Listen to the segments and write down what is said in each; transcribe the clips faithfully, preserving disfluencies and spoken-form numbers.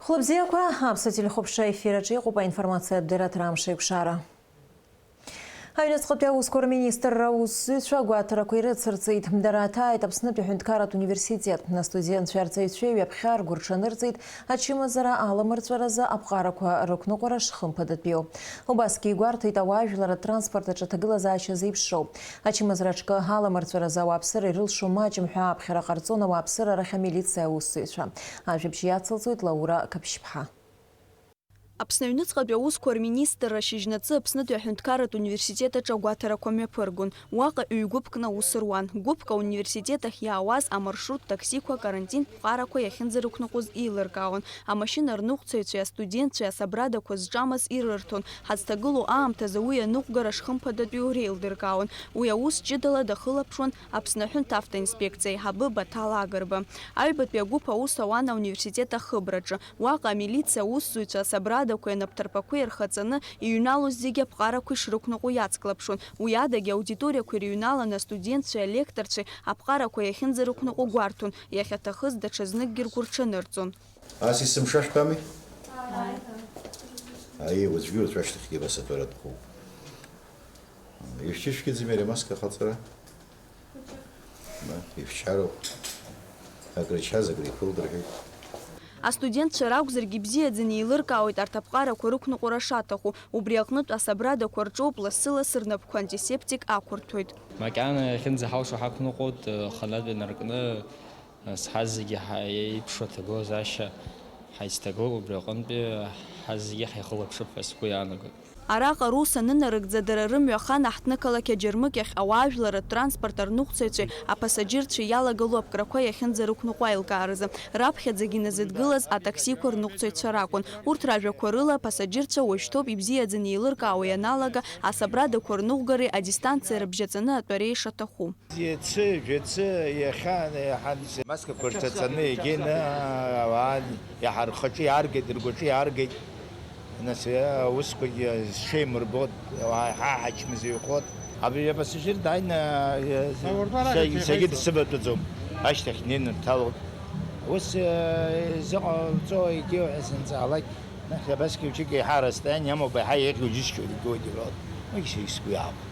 Хәлыбзиақәа, Аԥсуа телехәаԥшра ефир аҿы иҟоуп аинформациатә дырраҭара Амш еиқәшара. Аҩныҵҟатәи аусқәа рминистрра аусзуҩцәа агәаҭарақәа ирыцырҵеит. Дара аҭааит Аԥснытәи аҳәынҭқарратә университет. Астудентцәеи арҵаҩцәеи ҩаԥхьа ргәы рҽанырҵеит ачымазара аламырҵәаразы аԥҟарақәа рықәныҟәара шхымԥадатәиу. Убасгьы игәарҭеит ауаажәларратә транспорт аҿы аҭагылазаашьа зеиԥшроу. Ачымазара аҿкы аламырҵәаразы ауааԥсыра ирылшо маҷым ҳәа аԥхьара ҟарҵон ауааԥсыра рахь амилициа аусзуҩцәа. Ажәабжь иацылҵоит Лаура Қаԥшьԥҳа. Аԥсны аҩныҵҟатәи аусқәа рминистрра шьыжьнаҵы Аԥснытәи аҳәынҭқарратә университет аҿы агәаҭарақәа мҩаԥыргон. Уаҟа ҩ-гәыԥкны аус руан. Гәыԥк ауниверситет ахь иаауаз амаршрут таксиқәа акарантинтә ԥҟарақәа иахьынӡарықәныҟәоз еилыркаауан. Амашьына рныҟәцаҩцәеи астудентцәеи асабрадақәа зҿамыз ирырҭон. Ҳазҭагылоу аамҭазы уи аныҟәгара шхымԥадатәиу реилдыркаауан. Уи аус ҷыдала дахылаԥшуан Аԥсны аҳәынҭ автоинспекциа аиҳабы Баҭал Агрба. Аҩбатәи агәыԥ аус ауан ауниверситет ахыбраҿы. Уаҟа амилициа аусзуҩцәа асабрадақәеи анапҭарԥақәеи рхаҵаны иҩналоз зегьы аԥҟарақәа ишрықәныҟәо иацклаԥшуан. Уи адагьы аудиториақәа ирыҩналаны астудентцәеи алекторцәеи аԥҟарақәа иахьынӡарықәныҟәо гәарҭон, иахьаҭахыз даҽазныкгьы ргәы рҽанырҵон. Ас есымша шәтәами? Ааи, уаҵәгьы уаҵәашьҭахьгьы абас атәара дҟоуп. Ишәчышәкьыӡами ари амаска ахаҵара? Ма, ишәчароуп. Акрычаз, акрикылт рҳәеит. Астудентцәа ракәзаргьы ибзиаӡаны еилыркаауеит арҭ аԥҟарақәа рықәныҟәара шаҭаху. Убри аҟнытә асабрадақәа рҿоуп лассы-лассы рнапқәа антисептик ақәырҭәоит. Макьана иахьынӡаҳалшо ҳақәныҟәоит, э, ханатә инаркны, э, ҳазегьы ҳа-, еиԥшу аҭагылазаашьа ҳаицҭагылоуп, убри аҟынтәи ҳазегьы ҳаихылаԥшып ҳәа сгәы иаанагоит. Араҟа рус анынарыгӡа, дара рымҩа хан аҳҭнықалақь аџьармыкьахь ауаажәларратә транспорт арныҟәцаҩцәеи аԥасаџьырцәеи иалагылоу аԥкрақәа иахьынӡарықәныҟәо аилкааразы, раԥхьаӡагьы иназыдгылаз атаксиқәа рныҟәцаҩцәа ракәын. Урҭ ражәақәа рыла, аԥасаџьырцәа уажәшьҭоуп ибзиаӡаны еилыркаауа ианалага асабрадақәа рныҟәгареи адистанциа рыбжьаҵаны атәареи ишаҭаху. Ӡы, жәаӡы, иахьа, иаҳа маскақәа рҭаҵаны егьины, ауаа иаҳа рхаҿы иааргеит, ргәаҿы иааргеит. Нас, аусқәагьы зҽеимырбо, ауаа ҳа ҳачмазаҩхоит. Абри апассажир дааины, са-, сагьы дсыватәаӡом. Ашьҭахь днеины дҭалоит. Ус, изыҟалҵо егьиу ҳәа санҵаалак, нас абасгьы уаҵәык еиҳа арасстоание амоуп, еиҳа еиӷьу џьысшьоит, егьиу егьырҭ. Уигьы са исгәы иаахәеит.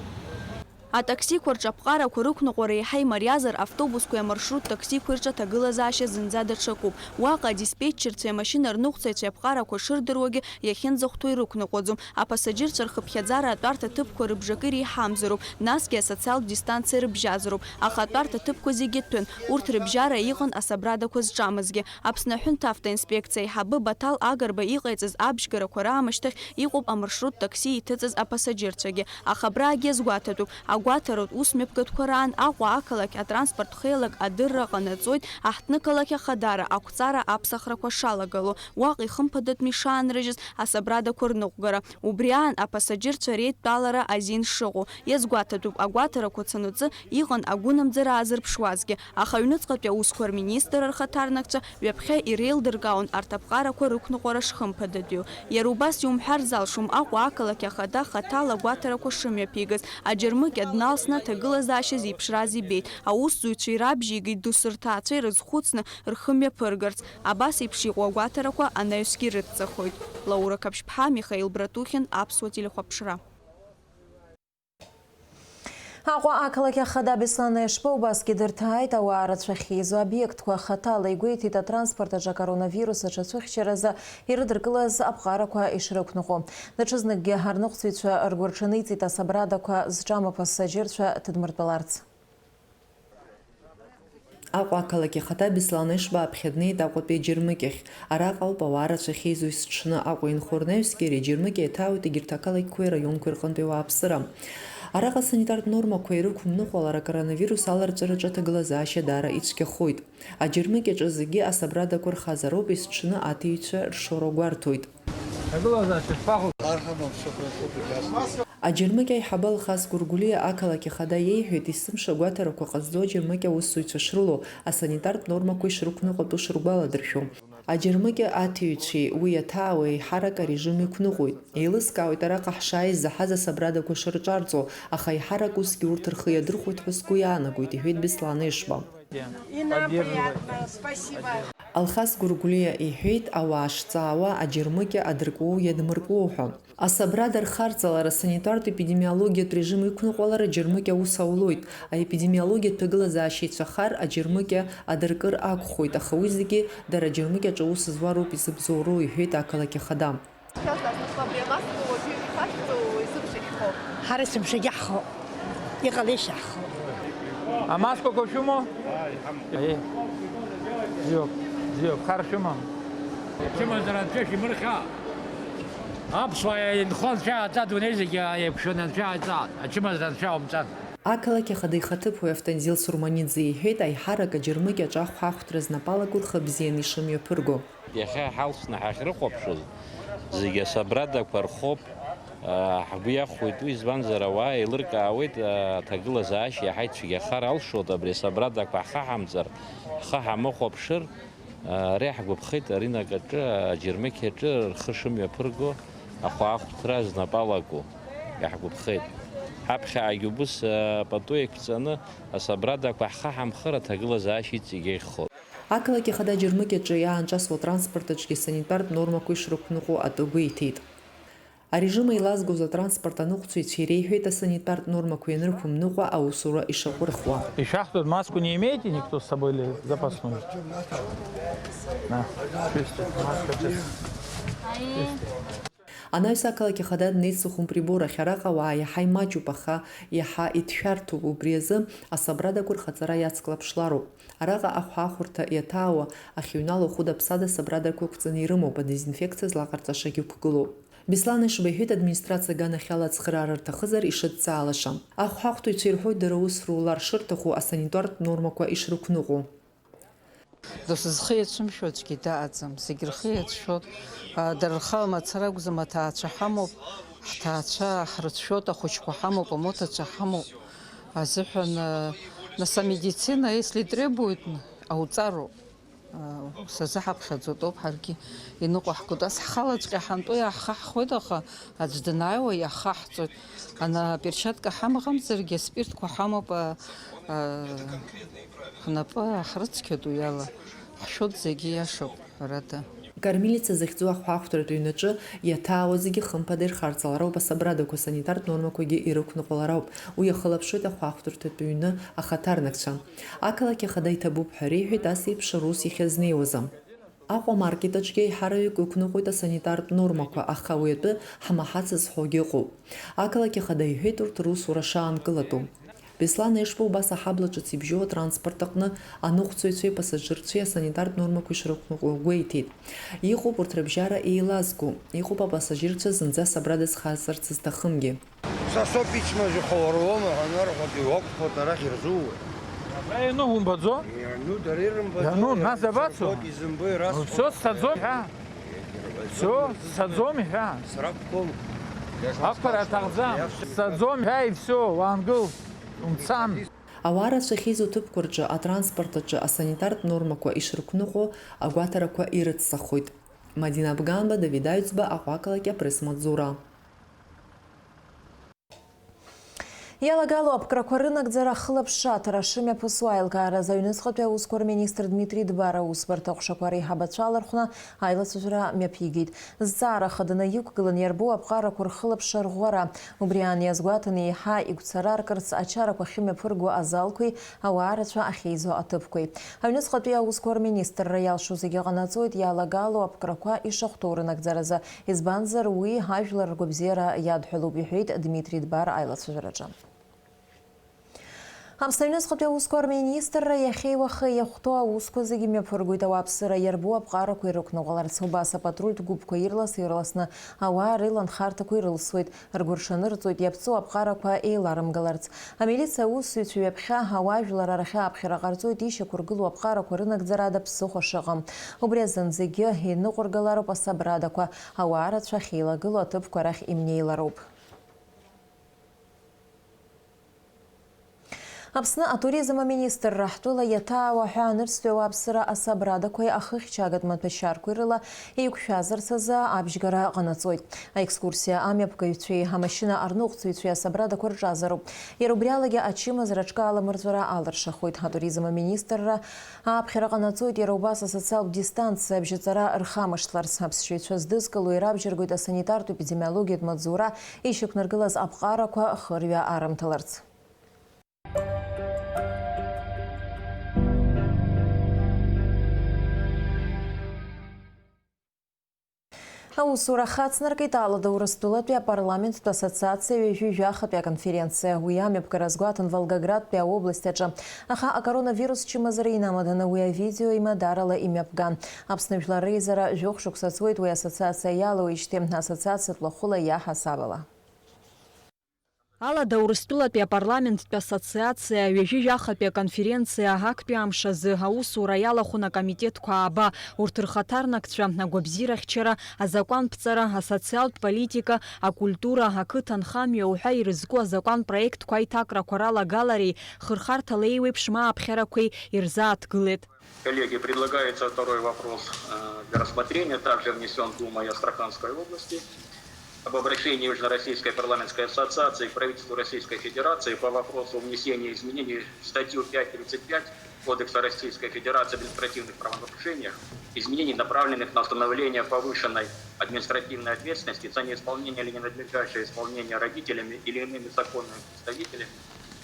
Атаксиқәа рҿы аԥҟарақәа рықәныҟәара еиҳа имариазар, автобусқәеи амаршрут таксиқәеи рҿы аҭагылазаашьа зынӡа даҽакуп. Уаҟа адиспетчерцәеи амашьына рныҟәцаҩцәеи аԥҟарақәа шырдыруагьы иахьынӡахәҭоу ирықәныҟәаӡом. Аԥасаџьырцәа рхыԥхьаӡара атәарҭа ҭыԥқәа рыбжакы иреиҳамзароуп, насгьы асоциалтә дистанциа рыбжьазароуп. Аха атәарҭа ҭыԥқәа зегьы ҭәын. Урҭ рыбжьара иҟан асабрадақәа зҿамызгьы. Аԥсны аҳәынҭ автоинспекциа аиҳабы Баҭал Агрба иҟаиҵаз абжьгарақәа раамышьҭахь иҟоуп амаршрут такси иҭыҵыз апасаџьырцәагьы. Аха абраагьы иазгәаҭатәуп, агәаҭаратә ус мҩаԥгатәқәа раан Аҟәа ақалақь атранспорт хеилак адырра ҟанаҵоит, аҳҭнықалақь ахадара ақәҵара аԥсахрақәа шалагало, уаҟа ихымԥадатәны ишаанрыжьыз асабрадақәа рныҟәгара. Убри аан апасаџьырцәа реидтәалара азин шыҟоу. Иазгәаҭатәуп, агәаҭарақәа цанаҵы иҟан агәынамӡара аазырԥшуазгьы, аха аҩныҵҟатәи аусқәа рминистрра рхаҭарнакцәа ҩаԥхьа иреилдыркаауан арҭ аԥҟарақәа рықәныҟәара шхымԥадатәиу. Иара убас иумҳәар залшом Аҟәа ақалақь ахада хаҭала агәаҭарақәа шымҩаԥигаз, аџьармыкьа дналсны аҭагылазаашьа зеиԥшраз ибеит, аусзуҩцәа ирабжьеигеит досырҭаацәа ирызхәыцны рхы мҩаԥыргарц, абас еиԥш иҟоу агәаҭарақәа анаҩсгьы ирыдҵахоит. Лаура Қаԥшьԥҳа, Михаил Братухин, Аԥсуа телехәаԥшра. Аҟәа ақалақь ахада Беслан Ешба убасгьы дырҭааит ауаа рацәа ахьеизо обиектқәа. Хаҭала игәеиҭеит, атранспорт аҿы акоронавирус аҽацәыхьчаразы ирыдыркылаз аԥҟарақәа ишрықәныҟәо. Даҽазныкгьы арныҟәцаҩцәа ргәы рҽаниҵеит асабрадақәа зҿам апассажьырцәа ҭыдмыртәаларц. Аҟәа ақалақь ахада Беслан Ешба аԥхьа днеит Аҟәатәи аџьармыкьахь. Араҟа ауп ауаа рацәа ахьеизо есыҽны. Аҟәа инхо рнаҩсгьы ари аџьармыкьа иаҭаауеит егьырҭ ақалақьқәеи араионқәеи рҟынтәи ауааԥсыра. Араҟа асанитартә нормақәа ирықәымныҟәалар, акоронавирус аларҵәараҿы аҭагылазаашьа даара ицәгьахоит. Аџьармыкьаҿы зегьы асабрадақәа рхазароуп, есыҽны аҭиҩцәа ршоура гәарҭоит. Аҭагылазаашьа шԥаҟоу? Аџьармыкьа аиҳабы Алхас Гәыргәлиа ақалақь ахада иеиҳәеит, есымша агәаҭарақәа ҟазҵо аџьармыкьа аусзуҩцәа шрылоу, асанитартә нормақәа ишрықәныҟәатәу шыргәаладыршәо. Аџьармыкьа аҭиҩцәеи уи иаҭаауеи еиҳарак арежим иқәныҟәоит. Еилыскаауеит араҟа ҳшааиз заҳаз асабрадақәа шырҿарҵо, аха еиҳарак усгьы урҭ рхы иадырхәоит ҳәа сгәы иаанагоит, иҳәеит Беслан Ешба. И нам приятно. Спасибо. Алхас Гәыргәлиа иҳәеит, ауаа шҵаауа аџьармыкьа адыркуоу иадмыркуоу ҳәа. Асабрада рхарҵалара, санитартә-епидемиологиатә режим иқәныҟәалара џьармыкьа аус аулоит. Аепидемиологиатә ҭагылазаашьа ицәахар аџьармыкьа адыркыр акәхоит, аха уи зегьы дара аџьармыкьаҿ аус зуа роуп изыбзоуроу, иҳәеит ақалақь ахада. Сейчас у нас проблема, что очень часто из общих слов. Ҳара сымшагьы ҳхоуп. Иҟалеишь ҳхоуп. Амаскақәа шәымоу? Аиеи. Бзиоуп, бзиоуп, хар шәымам. Чымазара анцәа шәимырхьаа. Аԥсуаа инхо анцәа иааҵа, адунеи зегьы еиқәшәаны анцәа иааҵа. Ачымазара анцәа аумҵан. Ақалақь ахада ихаҭыԥуаҩ Автандил Сурманиӡе иҳәеит, аиҳарак аџьармыкьаҿ ахәаахәҭра знапалаго рхы бзианы ишымҩаԥырго. Иахьа ҳалсны ҳахьрыхәаԥшыз, зегьы асабрадақәа рхоуп, аа, ҳгәы иахәоит уи, избанзар, ауаа еилыркаауеит, аа, аҭагылазаашьа иаҳа ицәгьахар алшоит, абри асабрадақәа ҳхаҳамҵар, ҳхы ҳамыхәаԥшыр, аа, ари ҳгәаԥхеит, аринак аҿы, аџьармыкьа аҿы рхы шымҩаԥырго, ахәаахәҭра знапалаго иаҳгәаԥхеит. Ҳаԥхьаагьы убыс, аа, пату еиқәҵаны асабрадақәа ҳхаҳамхыр, аҭагылазаашьа иҵегь еиӷьхоит. Ақалақь ахада аџьармыкьаҿы иаанҿасуа атранспорт аҿгьы санитартә нормақәа ишрықәныҟәо атәы гәеиҭеит. Арежим еилазгоз атранспорт аныҟәцаҩцәа иреиҳәеит асанитартә нормақәа ианрықәымныҟәа аусура ишаҟәырхуа. Ишәаҳҳәоит, маску не имеете никто с собой или запасную? На, чисто, маска чисто. Анаҩс ақалақь ахада днеит Сухум-Прибор ахь, араҟа ауаа иаҳа имаҷуп, аха иаҳа иҭшәарҭоуп, убри азы асабрадақәа рхаҵара иацклаԥшлароуп. Араҟа ахәаахәырҭа иаҭаауа, ахьыҩнало хәыда-ԥсада асабрадақәа ықәҵаны ирымоуп, адезинфекциа злаҟарҵашагьы ықәгылоуп. Беслан Ешба иҳәеит, администрациа аганахьала ацхыраара рҭахызар ишыдҵаалаша. Ахәаахәҭыҩцәа ирҳәоит дара аус рулар шырҭаху, асанитартә нормақәа ишрықәныҟәо. Досу зхы иацәымшәо аӡәгьы дааӡам, зегь рхы иацәшәоит. Дара рхала мацара акәӡам, аҭаацәа ҳамоуп, ҳҭаацәа ҳрыцәшәоит, ахәыҷқәа ҳамоуп, амоҭацәа ҳамоуп азыҳәан, нас амедицина, если требует, ауҵароуп. Ус азы ҳаԥхьаӡоит ауп ҳаргьы иныҟәаҳгоит. Ас ҳхалаҵәҟьа ҳантәо иаҳхаҳхуеит, аха аӡә данааиуа иаҳхаҳҵоит. Ана аперчатка ҳамаҟамзаргьы аспиртқәа ҳамоуп, а, а, ҳнапы ҳрыцқьоит уи ала. Ҳшәоит зегьы, иашоуп, ҳәарада. Кормилица захьӡу ахәаахәҭратә ҩнаҿы иаҭаауа зегьы хымԥада ирхарҵалароуп, асабрадақәа санитартә нормақәагьы ирықәныҟәалароуп. Уи иахылаԥшуеит ахәаахәҭырҭатә ҩны ахаҭарнакцәа. Ақалақь ахада иҭабуп ҳәа реиҳәеит ас еиԥш рус иахьазнеиуазы. Аҟәа маркет аҿгьы аиҳараҩык ықәныҟәоит асанитартә нормақәа, аха уи атәы ҳмаҳац зҳәогьы ыҟоуп. Ақалақь ахада иҳәеит урҭ русура шаанкылатәу. Беслан Ешба убас аҳабла ҿыц ибжьоу атранспорт аҟны аныҟәцаҩцәеи апассажирцәеи асанитартә нормақәа ишрықәныҟәо гәеиҭеит. Иҟоуп урҭ рыбжьара еилазго, иҟоуп апассажирцәа зынӡа асабрада зхаҵарц зҭахымгьы. Са соуп ичмазаҩхо, уара уоума ҳәа нарҳәоит, иуақәхоит, арахь ирзууеи? Иану умбаӡо? Иану, дара ирымбаӡо. Иану, нас иану, дабацо? Саргоит, изымбо, ирасҳәоит. Всё, сцаӡом ҳәа. Всё, сцаӡом ҳәа. Срақәԥом. Ақәԥара аҭахӡам. Сцаӡом ҳәа, и всё, уаангыл, умцан. Ауаа рацәа ахьеизо аҭыԥқәа рҿы атранспорт аҿы асанитартә нормақәа ишрықәныҟәо агәаҭарақәа ирыцҵахоит. Мадина Абганба, Давид Аҩӡба, Аҟәа ақалақь, апресс-маҵзура. Иалагало аԥкрақәа рынагӡара ахылаԥшра аҭара шымҩаԥысуа аилкааразы аҩныҵҟатәи аусқәа рминистр Дмитри Дбар аусбарҭа аҟәшақәа реиҳабацәа алархәны аилацәажәара мҩаԥигеит. Зҵаара хаданы иқәгылан иарбоу аԥҟарақәа рхылаԥшра рӷәӷәара. Убри аан иазгәаҭаны еиҳа игәцараркырц ачарақәа ахьымҩаԥырго азалқәеи ауаа рацәа ахьеизо аҭыԥқәеи. Аҩныҵҟатәи аусқәа рминистрра иалшо зегьы ҟанаҵоит иалагало аԥкрақәа ишахәҭоу рынагӡаразы. Избанзар, уи ҳажәлар ргәабзиара иадҳәалоуп, иҳәеит Дмитри Дбар аилацәажәараҿы. Аԥсны аҩныҵҟатәи аусқәа рминистрра иахьеи уахеи иахәҭоу аусқәа зегьы мҩаԥыргоит ауааԥсыра иарбоу аԥҟарақәа ирықәныҟәаларц. Убас апатрультә гәыԥқәа ирлас-ирласны ауаа рыланхарҭақәа ирылсуеит, ргәырҽанырҵоит иаԥҵоу аԥҟарақәа еиларымгаларц. Амилициа аусзуҩцәа ҩаԥхьа ауаажәлар арахьы ааԥхьара ҟарҵоит ишьақәыргылоу аԥҟарақәа рынагӡара ада ԥсыхәа шыҟам. Убри азын зегьы иныҟәыргалароуп асабрадақәа, ауаа рацәа ахьеилагылоу аҭыԥқәа рахь имнеилароуп. Аԥсны атуризм аминистрра ҳтәыла иаҭаауа ҳәа анырцәтәи ауааԥсыра асабрадақәеи ахыхьчагатә маҭәашьарқәеи рыла еиқәшәазарц азы абжьгара ҟанаҵоит. Аекскурсиа амҩаԥгаҩцәеи амашьына арныҟәцаҩцәеи асабрадақәа рҿазароуп. Иара убри алагьы ачымазара аҿкы аламырҵәара алыршахоит. Атуризм аминистрра аԥхьара ҟанаҵоит иара убас асоциалтә дистанциа абжьаҵара рхамышҭларц. Аԥсшьаҩцәа здызкыло ирабжьаргоит асанитартә-епидемиологиатә маҵзура ишьақәнаргылаз аԥҟарақәа хырҩа арымҭаларц. Аусура хацнаркит Алада Урыстәылатәи апарламенттә ассоциациа ҩажәи жәахатәи аконференциа. Уи амҩаԥгара азгәаҭан Волгоградтәи аобласть аҿы. Аха акоронавирус чымазара инамаданы уи авидео имадарала имҩаԥган. Аԥсны жәлар реизара жәохә шықәса ҵуеит уи ассоциациа иалоуижьҭеи, ассоциациатә лахәыла иаҳасаб ала. Алада Урыстәылатәи апарламенттә ассоциациа ҩажәи жәахатәи аконференциа актәи амш азы аусура иалахәын акомитетқәа ааба, урҭ рхаҭарнакцәа, агәабзиарахьчара, азакәанԥҵара, асоциалтә политика, акультура, ақыҭанхамҩа уҳәа ирызку азакәан проектқәа аиҭакрақәа ралагалареи хырхарҭала еиуеиԥшым ааԥхьарақәеи ирзааҭгылеит. Коллеги, предлагается второй вопрос, э, для рассмотрения. Также внесен Думой Астраханской области об обращении Южно-Российской парламентской ассоциации к правительству Российской Федерации по вопросу внесения изменений в статью пять тридцать пять Кодекса Российской Федерации об административных правонарушениях, изменений, направленных на установление повышенной административной ответственности за неисполнение или ненадлежащее исполнение родителями или иными законными представителями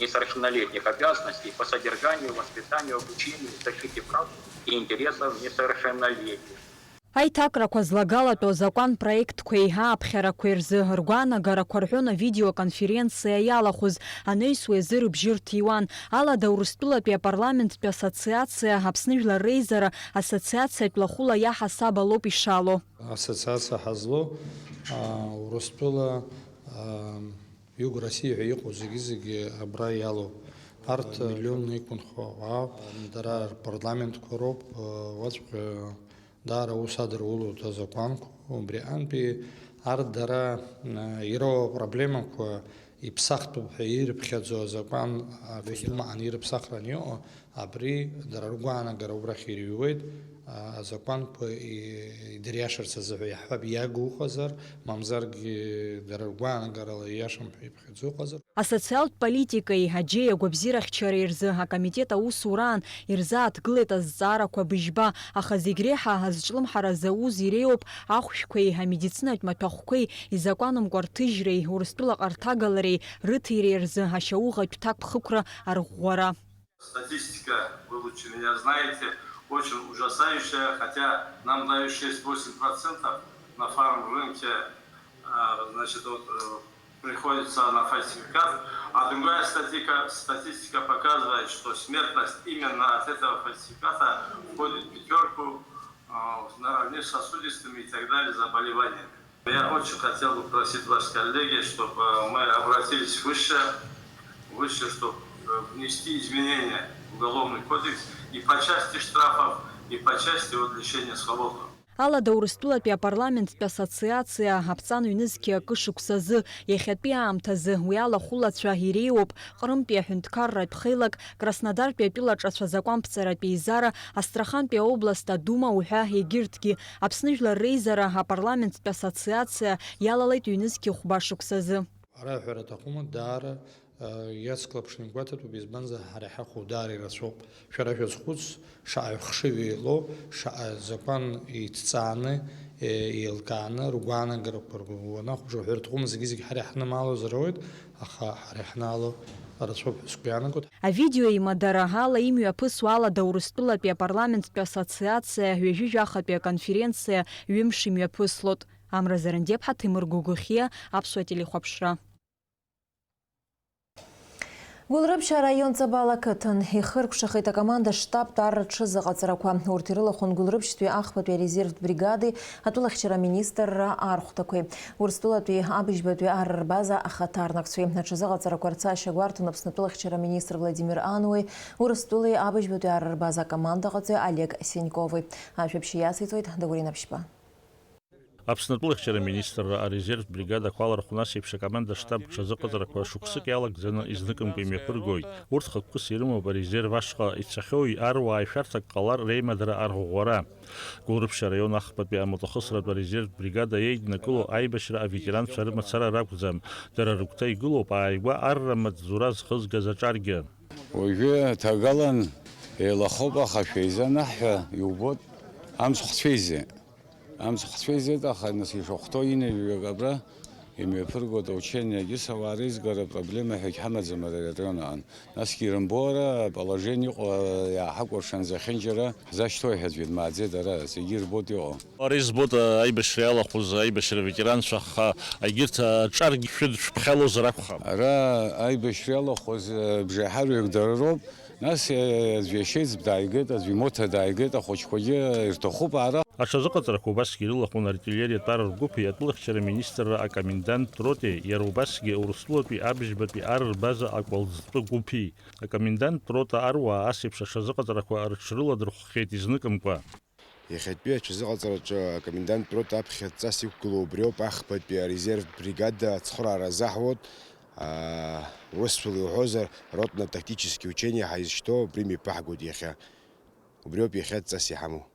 несовершеннолетних обязанностей по содержанию, воспитанию, обучению и защите прав и интересов несовершеннолетних. Аиҭакрақәа злагалатәу азакәан проектқәеи ааԥхьарақәеи рзы ргәаанагарақәа рҳәон авидеоконференциа иалахәыз анаҩсуа азы рыбжьы рҭиуан. Алада Урыстәылатәи апарламенттә ассоциациа, Аԥсны Жәлар Реизара ассоциациатә лахәыла иаҳасаб алоуп ишало. Ассоциациа ҳазлоу, а, Урыстәыла, а, Иуг Россиа ҳәа иҟоу зегьы-зегьы абра иалоуп. Арҭ миллионла иқәынхо ауаауп. Дара рпарламентқәа роуп, уаҵәҟьа даара аус адырулоит азакәанқәа. Убри аҟынтәи арҭ дара, а, ироуа апроблемақәа иԥсахтәуп ҳәа ирыԥхьаӡо азакәан, а, Госдумаҟны ирыԥсахран иҟоу, Абри дара ргәаанагара убрахь ирыҩуеит, а, азакәанқәа и-, идыриашарц азыҳәа иаҳҳәап, иагу ыҟазар, мамзаргьы дара ргәаанагарала ииашам ҳәа иԥхьаӡо ыҟазар. Асоциалтә политикеи аџьеи агәабзиарахьчареи рзы акомитет аусураан ирзааҭгылеит азҵаарақәа быжьба, аха зегь реиҳа азҿлымҳара зауз иреиуоуп ахәшәқәеи амедицинатә маҭәахәқәеи изакәанымкәа рҭыжьреи Урыстәылаҟа рҭагалареи рыҭиреи рзы ашьауӷатә ҭакԥхықәра арӷәӷәара. Статистика, вы лучше меня знаете, очень ужасающая, хотя нам дают шесть-восемь процентов на фарм-рынке, а, значит, вот, э, приходится на фальсификат. А другая статика-, статистика показывает, что смертность именно от этого фальсификата входит в пятерку, а, наравне с сосудистыми и так далее заболеваниями. Я очень хотел бы просить вас, коллеги, чтобы мы обратились выше, выше, чтобы внести изменения в Уголовный кодекс и по части штрафов, и по части вот лишения свободы. Алада Урыстәылатәи апарламенттә ассоциациа аԥҵан ҩнызқьи акы шықәсазы, иахьатәи аамҭазы уи алахәылацәа иреиуоуп Ҟрымтәи аҳәынҭқарратә хеилак, Краснодартәи атәылаҿацәа закәанԥҵаратә еизара, Астрахантәи аобласт адума уҳәа егьырҭгьы. Аԥсны Жәлар Реизара апарламенттә ассоциациа иалалеит ҩнызқьи хәба шықәсазы. Ара аҳәара аҭахума, даара, а, иацклаԥшны игәаҭатәуп, избанзар, ҳара иҳахәо даара ирацәоуп. Шәара шәазхәыц, шаҟа хшыҩ еилоу, шаҟа закәан иҭҵааны, е, еилкааны, ргәаанагарақәа ргәы уанахәаԥшуа, ҳәарҭаҟны зегьы-зегьы ҳара иаҳнымаало азыруеит, аха ҳара иаҳнаало рацәоуп ҳәа сгәы иаанагоит. Авидео имадара ала имҩаԥысуа Алада Урыстәылатәи апарламенттә ассоциациа ҩажәи жәахатәи аконференциа ҩымш имҩаԥыслоит. Амра Зарандеԥҳа, Ҭемыр Гогохиа, Аԥсуа телехәаԥшра. Гәылрыԥшь араион Ҵабал ақыҭан ихыркәшахеит акоманда штабтә ар рҽызыҟаҵарақәа. Урҭ ирылахәын Гәылрыԥшьтәи ахԥатәи арезервтә бригади, атәылахьчара аминистрра архәҭақәеи. Урыстәылатәи абыжьбатәи ар рбаза ахаҭарнакцәеи. Аҽазыҟаҵарақәа рцашьа гәарҭон Аԥсны атәылахьчара аминистр Владимир Анои, Урыстәылеи абыжьбатәи ар рбаза акомандаҟаҵаҩ Олег Сенькови. Ажәабжь иациҵоит Даурен Аԥшьба. Аԥсны атәылахьчара министрра арезервтә бригадақәа алархәны ас еиԥш акоманда-штаб ҽазыҟаҵарақәа шықәсык иалагӡаны изныкымкәа имҩаԥыргоит. Урҭ хықәкыс ирымоуп арезерв ашҟа ицахьоуи аруааи шәарҭак ҟалар реимадара арӷәӷәара. Гәылрыԥшь араион ахԥатәи амотохысратә арезервтә бригада еиднакыло аибашьра аветеранцәа рымацара ракәӡам, дара рыгәҭа игылоуп ааигәа арра маҵзура зхызгаз аҿаргьы. Уажәы ҭагалан еилахоуп, аха шәеиза анаҳҳәа, иубоит, амцхә цәеизеит. Амцхә цәеизеит, аха нас ишахәҭоу инажәҩак абра имҩаԥыргоит аучениагьы, ауаа реизгара проблема ҳәагь ҳамаӡам ара араион аҟны. Насгьы ирымбо ара аположение иҟоу иааҳакәыршан зехьынџьара ҳзашьҭоуи ҳәа аӡәгьы дмааӡеит ара, зегьы ирбоит иҟоу. Ара избоит, а, аибашьра иалахәыз аибашьра аветеранцәа, аха егьырҭ, а, аҿаргь шәыд-, шәыԥхьалозар акәхап. Ара аибашьра иалахәыз, а, бжеиҳараҩык дара роуп. Нас, а, аӡәы иашьеиҵб дааигеит, аӡәы имоҭа дааигеит, ахәыҷқәагьы ирҭахуп ара. Аҽазыҟаҵарақәа убасгьы ирылахәын артиллериатә ар ргәыԥи атәылахьчара министрра акоменданттә роти, иара убасгьы Урыстәылатәи абжьбатәи ар рбаза акәалӡтәы гәыԥи. Акоменданттә рота аруаа ас еиԥш аҽазыҟаҵарақәа рыҽрыладырхәхьеит изныкымкәа. Иахьатәи аҽазыҟаҵараҿы акоменданттә рота аԥхьа адҵас иқәгылоу убриоуп ахԥатәи арезервтә бригада ацхыраара азаҳуеит, аа, урысшәала иуҳәозар, ротно-тактические учения ҳәа изышьҭоу, убри мҩаԥаҳгоит иахьа. Убриоуп иахьа адҵас иҳамоу.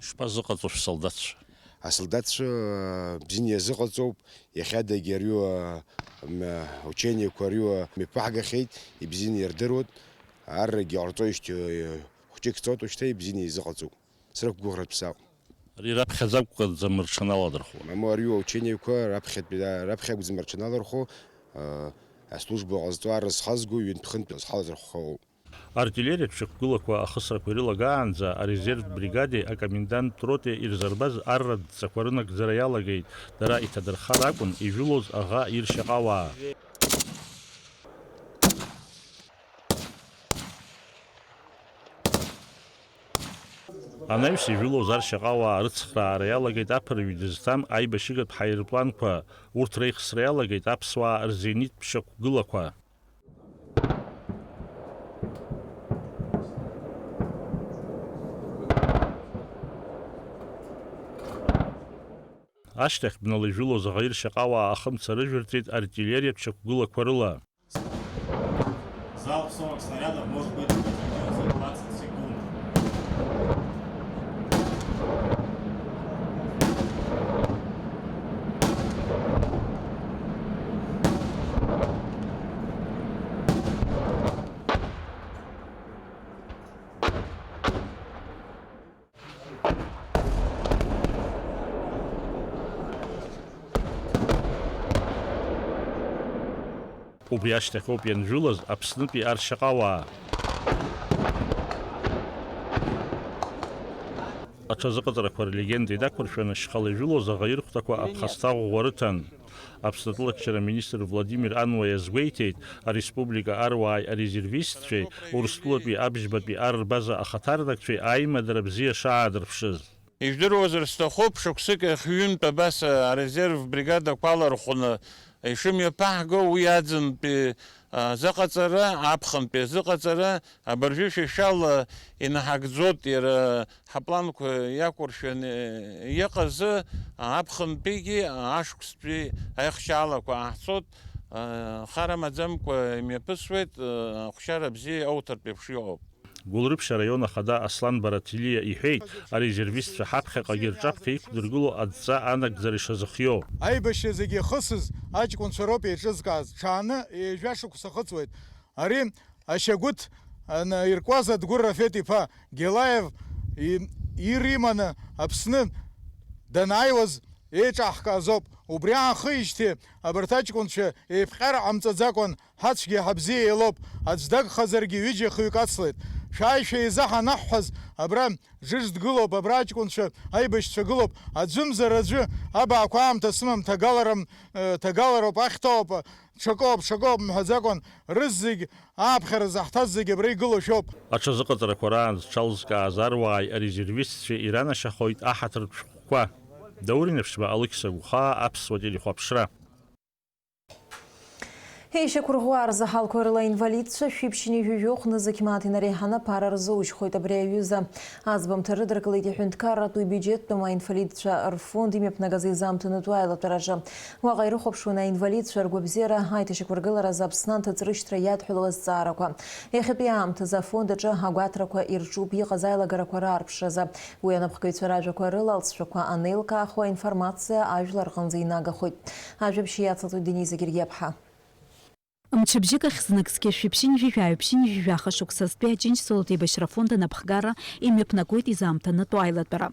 Ишԥазыҟаҵо шәсолдатцәа? Асолдатцәа, аа, бзианы иазыҟаҵоуп, иахьадагьы арҩуа, м, учениақәа арҩуа мҩаԥаҳгахьеит, ибзианы ирдыруеит, аррагьы ҟарҵоижьҭеи, хәҷык ҵоит уажәшьҭа, ибзианы изыҟаҵоуп. Срықәгәыӷратә саауп. Ари раԥхьаӡа акәӡам рҽаналадырхәуа. Мамоу, арҩуа аучениақәа раԥхьатәи, раԥхьа акәӡам рҽаналырхәо, аа, аслужба ҟазҵо ар зхазго ҩынтә-хынтә зҳалазырхәхауоуп. Артиллериатә шьақәгылақәа ахысрақәа ирылагаанӡа арезервтә бригади акоменданттә роти ирзырбаз арратә дҵақәа рынагӡара иалагеит, дара иҭадырхар акәын ижәылоз аӷа иршьаҟауаа. Анаҩс ижәылоз аршьаҟауаа рыцхраара иалагеит аԥырҩ дызҭам аибашьыгатә ҳаирпланқәа, урҭ реихсра иалагеит аԥсуаа рзениттә шьақәгылақәа. Ашьҭахь бнала ижәылоз аӷа иршьаҟауаа ахымца рыжәырҵеит артиллериатә шьақәгылақәа рыла. Залп сорок снарядов может быть продолжаться двадцать секунд. Убри ашьҭахь ауп ианжәылаз Аԥснытәи аршьаҟауаа. Аҽазыҟаҵарақәа рлегенда инақәыршәаны шьхала ижәылоз аӷа ирхәҭақәа аԥхасҭа ӷәӷәа рыҭан. Аԥсны атәылаччара министр Владимир Ануа иазгәеиҭеит, ареспублика аруааи арезервистцәеи, Урыстәылатәи абжьбатәи ар рбаза ахаҭарнакцәеи аимадара бзиа шаадырԥшыз. Ижәдыруазар сҭахуп, шықәсык ахь ҩынтә абас арезерв бригадақәа алархәны ишымҩаԥаҳго, уи аӡынтәи азыҟаҵара, аԥхынтәи азыҟаҵара, абыржәы шәа шәала инаҳагӡоит, иара ҳапланқәа иакәыршәаны иҟазы, аԥхынтәигьы ашықәстәи аихшьаалақәа ааҳцоит, хара маӡамкәа имҩаԥысуеит, ахәшьара бзиа иауҭартә еиԥш иҟоуп. Гәылрыԥшь араион ахада Аслан Бараҭелиа иҳәеит, арезервистцәа ҳаԥхьаҟагьы рҿаԥхьа иқәдыргыло адҵа анагӡара ишазыхиоу. Аибашьра зегьы ихысыз аҷкәынцәа роуп еиҿызкааз, ҽааны ҩажәа шықәса хыҵуеит. Ари ашьагәыҭ анаиркуаз Адгәыр Рафеҭ-иԥа Гелаев и-, ир иманы Аԥсны данааиуаз еиҿаҳкаазоуп. Убри аахижьҭеи абарҭ аҷкәынцәа еиԥҟьара ҟамҵаӡакәан, ҳацәгьа ҳабзиа еилоуп, аӡә дагхазаргьы ҩыџьа хҩык ацлеит. Шәааи шәеиза ҳанаҳҳәаз, абра џыџ дгылоуп, абра аҷкәынцәа, аибашьцәа гылоуп, аӡәымзар аӡәы, абаақәа аамҭа сымам, ҭагаларам, э, ҭагалароуп, ахьҭоуп, ҽакоуп, ҽакоуп мҳәаӡакәан, рызегь ааԥхьара заҳҭаз зегь абра игылоу шәоуп. Аҽазыҟаҵарақәа раан зҽалзкааз аруааи арезервистцәеи иранашьахоит аҳаҭыртә шәҟәқәа. Даур Инаԥшьба, Алықьса Гәхаа, Аԥсуа телехәаԥшра. Ишьақәырӷәӷәо арзаҳалқәа рыла аинвалидцәа шәиԥшьынҩажәи жәохә нызқь мааҭ инареиҳаны аԥара рзоужьхоит абри аҩыза. Аӡбамҭа рыдыркылеит иҳәынҭқарратә уи бюджеттәым аинвалидцәа рфонд имҩаԥнагаз изаамҭанытәу аилатәараҿы. Уаҟа ирыхәаԥшуан аинвалидцәа ргәабзиара аиҭашьақәыргыларазы Аԥсны анҭыҵрышьҭра иадҳәалоу азҵаарақәа. Иахьатәи аамҭазы афонд аҿы агәаҭарақәа ирҿуп иҟаз аилагарақәа раарԥшразы. Уи анапхгаҩцәа ражәақәа рыла алҵшәақәа анеилкаахо аинформациа ажәлар рҟынӡа инагахоит. Ажәабжь иацылҵоит Дениза Гергиаԥҳа. Мчыбжьык ахь зныкгьы шәиԥшьынҩажәи жәаҩа, ԥшьынҩажәи жәаха шықәсазтәи Аџьынџьтәылатә еибашьра афонд анапхгара имҩаԥнагоит изаамҭанытәу аилатәара.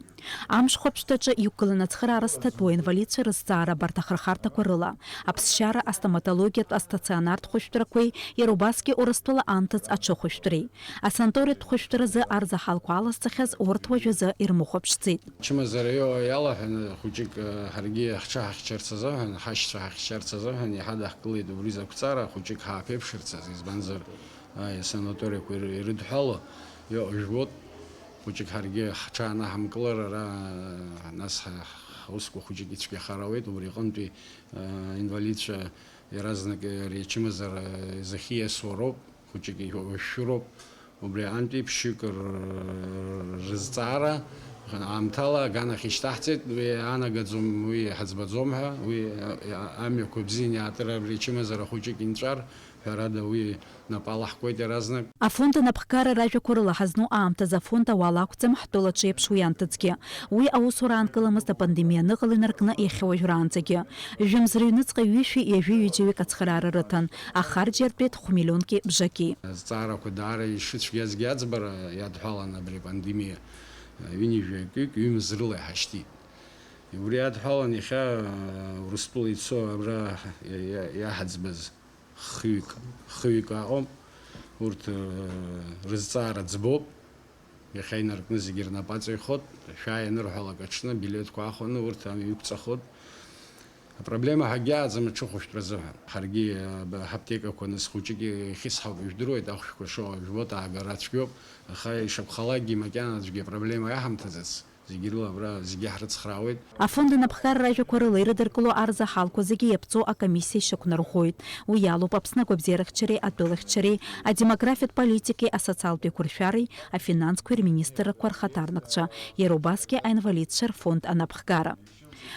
Амшхәаԥшҭаҿы иқәгылан ацхыраара зҭатәу аинвалидцәа рызҵаара абарҭ ахырхарҭақәа рыла, аԥсшьара, астоматологиатә астационартә хәышәтәрақәеи иара убасгьы Урыстәыла анҭыҵ аҽыхәышәтәреи. Асанаториатә хәышәтәразы арзаҳалқәа алазҵахьаз урҭ уажәазы ирмыхәаԥшӡеит. Ачымазара иоуа иалаҳәаны, хәыҷык, э, ҳаргьы ҳҽаҳахьчарц азыҳәан, ҳашьцәа ҳахьчарц азыҳәан иҳадаҳкылеит убри закәҵара, хәыҷык ҳааԥеиԥшырц азы, избанзар, аи, асанаториақәа ир-, ирыдҳәало, ио-, жәбоит, хәыҷык ҳаргьы ҳҽаанаҳамкылар, ара, нас ҳа-, ҳусқәа хәыҷык ицәгьахар ауеит, убри аҟынтәи, э, инвалидцәа иаразнак, э, ари ачымазара изахьиасуа роуп. Хәыҷык иушәыроуп. Убри аҟынтәи ԥшьҩык р-, рызҵаара аамҭала аганахь ишьҭаҳҵеит, уи анагаӡом, уи ҳаӡбаӡом ҳәа, уи, а-, а-, амҩақәа бзианы иаатыр абри ачымазара хәыҷык инҵәар, ҳәарада, уи напы алаҳкуеит иаразнак. Афонд анапхгара ражәақәа рыла ҳазну аамҭазы афонд ауал акәӡам, ҳтәылаҿы еиԥш уи анҭыҵгьы. Уи аусура аанкыламызт апандемиа аныҟала инаркны иахьа уажәраанӡагьы. Жәымз рыҩныҵҟа ҩышәи ҩажәи ҩыџьаҩык ацхыраара рыҭан. Ахарџь иартәеит хә-миллионки бжаки. Азҵаарақәа даара ишыцәгьазгьы аӡбара иадҳәалан абри апандемиа, ҩынҩажәаҩык ҩымз рыла иҳашьҭит. Убри адҳәалан иахьа, Урыстәыла ицо абра иа-, иа-, иаҳаӡбаз хҩык, хҩык аҟоуп. Урҭ, э, рызҵаара ӡбоуп. Иахьа инаркны зегьы рнапы аҵаҩхоит. Шәааи анырҳәалак аҽны, билеҭқәа аахәаны урҭ амҩа иқәҵахоит. Апроблема ҳагьааӡам аҽыхәышәтәра азыҳәан. Ҳаргьы, э, б-, ҳаԥҭекақәа нас хәыҷык ихьысҳауп, ижәдыруеит, ахәшәқәа шоу, жәбоит, аагара цәгьоуп, аха ишакәхалакгьы макьана аӡәгьы апроблема иаҳамҭаӡац, зегьы рыла абра зегьы ҳрыцхраауеит. Афонд анапхгара ражәақәа рыла ирыдыркыло арзаҳалқәа зегьы иаԥҵоу акомиссиа ишьақәнарӷәӷәоит. Уи иалоуп Аԥсны агәабзиарахьчареи атәылахьчареи, адемографиатә политикеи асоциалтә еиқәыршәареи афинансқәеи рминистррақәа рхаҭарнакцәа, иара убасгьы аинвалидцәа рфонд анапхгара.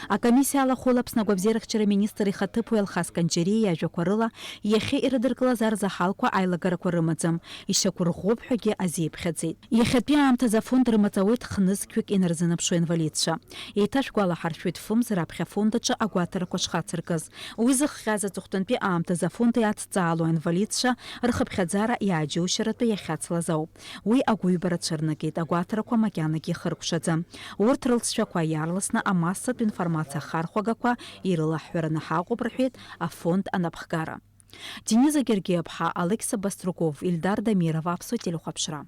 Акомиссиа алахәыла Аԥсны агәабзиарахьчара министр ихаҭыԥуаҩ Алхас Канџьариа иажәақәа рыла, иахьа ирыдыркылаз арзаҳалқәа аилагарақәа рымаӡам, ишьақәырӷәӷәоуп ҳәагьы азеиԥхьаӡеит. Иахьатәи аамҭазы афонд рымаҵ ауеит хнызқьҩык инарзынаԥшуа инвалидцәа. Еиҭашәгәалаҳаршәоит фымз раԥхьа афонд аҿы агәаҭарақәа шхацыркыз. Уи зыхҟьаз аҵыхәтәантәи аамҭазы афонд иацҵаало аинвалидцәа рхыԥхьаӡара иааџьоушьаратәы иахьацлаз ауп. Уи агәыҩбара цәырнагеит, агәаҭарақәа макьанагьы ихыркәшаӡам. Урҭ рылҵшәақәа иаарласны амассатә информациа ахархәагақәа ирылаҳҳәараны ҳаҟоуп, рҳәеит афонд анапхгара. Дениза Гергиаԥҳа, Алықьса Баструков, Ильдар Дамиров, Аԥсуа телехәаԥшра.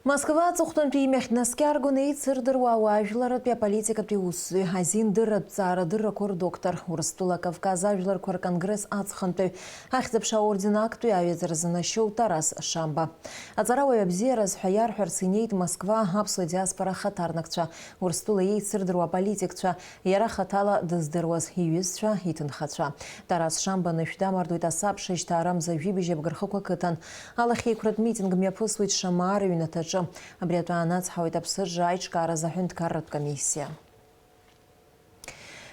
Москва аҵыхәтәантәи имҩахь днаскьаргон еицырдыруа ауаажәларратәи аполитикатәи усзуҩ, азин дырратә ҵаарадыррақәа рдоктор, Урыстәыла Кавказ ажәларқәа рконгресс аҵхынтәаҩ, Ахьӡ-аԥша аорден актәи аҩаӡара занашьоу Тарас Шамба. Аҵарауаҩ абзиараз ҳәа иарҳәарц инеит Москва аԥсуа диаспора ахаҭарнакцәа, Урыстәыла еицырдыруа аполитикцәа, иара хаҭала дыздыруаз иҩызцәа, иҭынхацәа. Тарас Шамба анышә дамардоит асабша жьҭаарамза жәибжь Абгархықә ақыҭан. Алахьеиқәратә митинг мҩаԥысуеит Шамаа рыҩнаҭаҿы. Абри атәы аанацҳауеит Аԥсыжра аиҿкааразы аҳәынҭқарратә комиссиа.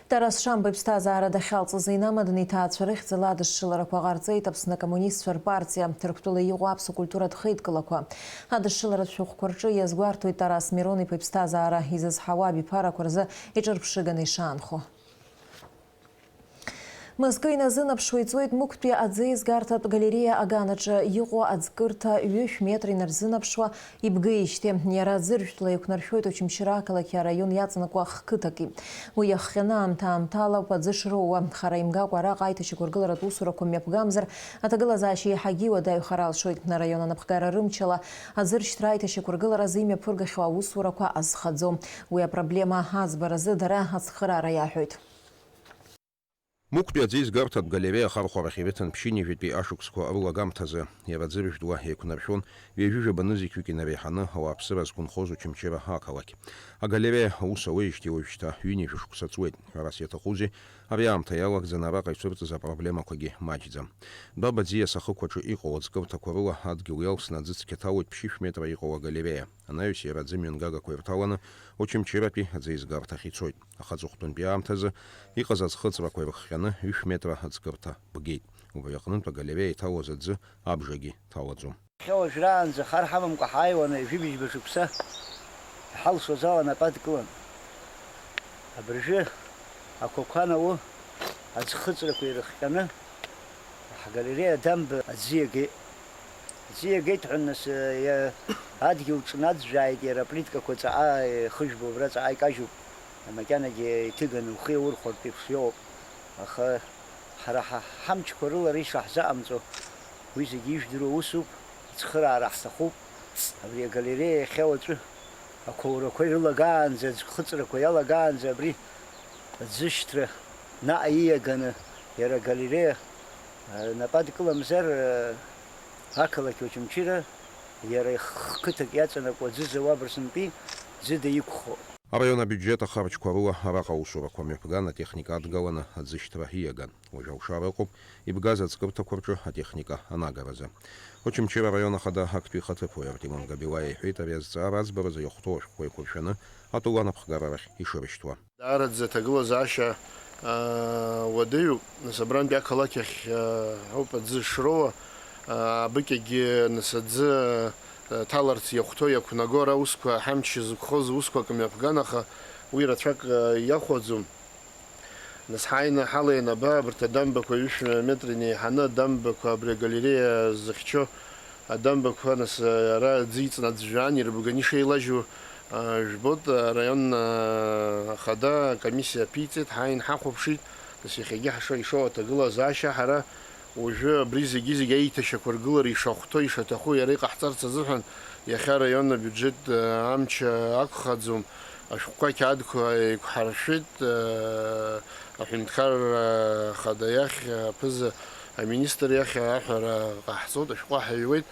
Тарас Шамба иԥсҭазаара дахьалҵыз инамаданы иҭаацәа рыхьӡала адышшыларақәа ҟарҵеит Аԥсны акоммунистцәа рпартиа, Ҭырқәтәыла иҟоу аԥсуа культуратә хеидкылақәа. Адышшыларатә шәҟәқәа рҿы иазгәарҭоит Тарас Мирон-иԥа иԥсҭазаара изызҳауа абиԥарақәа рзы иҿырԥшыганы ишаанхо. Мызкы иназынаԥшуа иҵуеит Мықәтәи аӡеизгарҭатә галереиа аганаҿы иҟоу аӡкырҭа ҩышә метр инарзынаԥшуа ибгеижьҭеи. Иара аӡыржәтәла еиқәнаршәоит Очамчыра ақалақьи араион иаҵанакуа хқыҭаки. Уи иахҟьаны аамҭа-аамҭалоуп аӡы шроуа. Хара имгакәа араҟа аиҭашьақәыргыларатә усурақәа мҩаԥгамзар, аҭагылазаашьа еиҳагьы иуадаҩхар алшоит. Араион анапхгара рымчала аӡыршьҭра аиҭашьақәыргыларазы имҩаԥыргахьоу аусурақәа азхаӡом. Уи апроблема аӡбаразы дара ацхыраара иаҳәоит. Мықәтәи аӡеизгарҭатә галереиа ахархәарахь ирыҭан ԥшьынҩажәатәи ашықәсқәа рылагамҭазы. Иара аӡыржәтәла еиқәнаршәон ҩажәижәаба нызқьҩык инареиҳаны ауааԥсыра зқәынхоз Очамчыра ақалақь. Агалереиа аус ауеижьҭеи уажәшьҭа ҩынҩажәа шықәса ҵуеит. Ҳәарас иаҭахузеи, ари аамҭа иалагӡаны араҟа ицәырҵыз апроблемақәагьы маҷӡам. Баба Ӡиас ахықә аҿы иҟоу аӡкырҭақәа рыла адгьыл иалсны аӡы цқьа ҭалоит ԥшьышә метра иҟоу агалереиа. Анаҩс иара аӡы мҩангагақәа ирҭаланы Очамчыратәи аӡеизгарҭахь ицоит. Аха аҵыхәтәантәи аамҭазы иҟаз аӡхыҵрақәа ирыхҟьаны ҩышә метра аӡкырҭа бгеит. Убри аҟнытә агалереиа иҭалоз аӡы абжагьы ҭалаӡом. Иахьа уажәраанӡа хар ҳамамкәа ҳааиуан, ҩажәи быжьба шықәса иҳалшоз ала нап адкылан. Абыржәы ақәақәа анау аӡхыҵрақәа ирыхҟьаны, ҳгалереиа дамба аӡы иагеит. Аӡы иагеит ҳәа, нас, иа-, адгьыл ҿнаӡәӡәааит, иара аплиткақәа ҵаҟа ихыжәбо, убра ҵаҟа икажьуп, макьанагьы иҭыганы ухы иаурхәартә еиԥш иоуп. Аха ҳара ҳа-, ҳамчқәа рыла ара ишаҳзаҟамҵо, уи зегьы ижәдыруа усуп, ацхыраара ҳҭахуп. Абри агалереиа иахьа уаҵәы ақәоурақәа ирылагаанӡа, аӡхыҵрақәа иалагаанӡа абри аӡышьҭра наҟ ииаганы иара агалереиа, а, нап адкыламзар, а, ақалақь Очамчыра иара ихқыҭак иаҵанакуа аӡы зауа Барсынтәи ӡыда иқәхо. Араион абиуџьет ахарџьқәа рыла араҟа аусурақәа мҩаԥган, атехника адгаланы аӡышьҭра ииаган. Уажә алшара ыҟоуп ибгаз аӡкырҭақәа рҿы атехника анагаразы. Очамчыра араион ахада актәи ихаҭыԥуаҩ Артемон Габилаиа иҳәеит, ари азҵаара аӡбаразы иахәҭоу ашәҟәқәа еиқәыршәаны атәыла анапхгара рахь ишырышьҭуа. Даараӡа аҭагылазаашьа, аа, уадаҩуп. Нас абрантәи ақалақь ахь, аа, ауп аӡы шроуа, аа, абыкьагьы, нас, аӡы, аа, ҭаларц иахәҭоу, иақәнаго ара аусқәа, ҳамч зықәхоз усқәак мҩаԥган, аха уи рацәак, аа, иахәаӡом. Нас ҳааины ҳалеины аба, абарҭ адамбақәа ҩышә метра инеиҳаны адамбақәа абри агалереиа зыхьчо адамбақәа, нас, ара аӡы иҵнаӡәӡәаан ирыбганы ишеилажьу, а, жәбоит, араион, а, ахада акомиссиа аԥиҵеит, ҳааин ҳахәаԥшит, нас иахьагьы ҳаша-, ишоу аҭагылазаашьа ҳара уажәы абри зегьы-зегьы аиҭашьақәыргылара ишахәҭоу, ишаҭаху иара иҟаҳҵарц азыҳәан иахьа араион абиуџьет, а, амч, а, ақәхаӡом, ашәҟәқәа, ақьаадқәа еиқәҳаршәеит, а, аҳәынҭқарра ахада иахь, аԥыза аминистр иахь аҳәара ҟаҳҵоит, ашәҟәы ҳаҩуеит,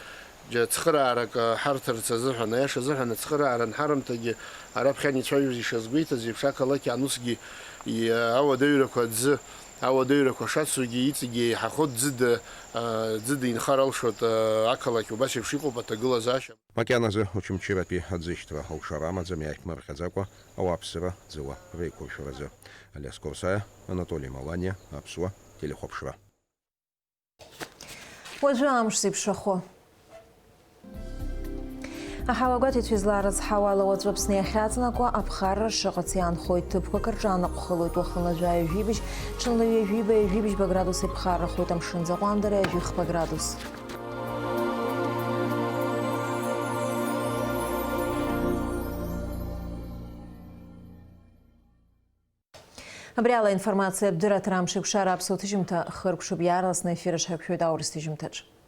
џьа цхыраарак ҳарҭарц азыҳәан, аиаша азыҳәан ацхыраара анҳарымҭагьы, ара ԥхьан ицәажәоз ишазгәеиҭаз еиԥш, ақалақь аан усгьы и-, ауадаҩрақәа аӡы, ауадаҩрақәа шацугьы, иҵегьы еиҳахо ӡыда, а, ӡыда инхар алшоит, а, ақалақь убас еиԥш иҟоуп аҭагылазаашьа. Макьаназы Очамчыратәи аӡышьҭра алшара амаӡам иаахьмырҟьаӡакәа ауааԥсыра ӡыла реиқәыршәаразы. Алиас Корсаиа, Анатоли Маланиа, Аԥсуа телехәаԥшра. Уажәы амш зеиԥшрахо. Аҳауагәаҭаҩцәа излаарыцҳауа ала, уаҵәы Аԥсны иахьаҵанакуа аԥхарра шыҟац иаанхоит. Ҭыԥқәак рҿы анаҟә хылоит, уахынла жәаҩа жәибжь, ҽынла ҩажәиба, ҩажәибжьба градус иԥхаррахоит, амшын аӡаҟәандара ҩажәихԥа градус. Абри ала аинформациатә дырраҭара амш еиқәшара аԥсуа ҭыжьымҭа хыркәшоуп, иаарласны аефир аҿы ҳақәшәоит аурыс ҭыжьымҭаҿ.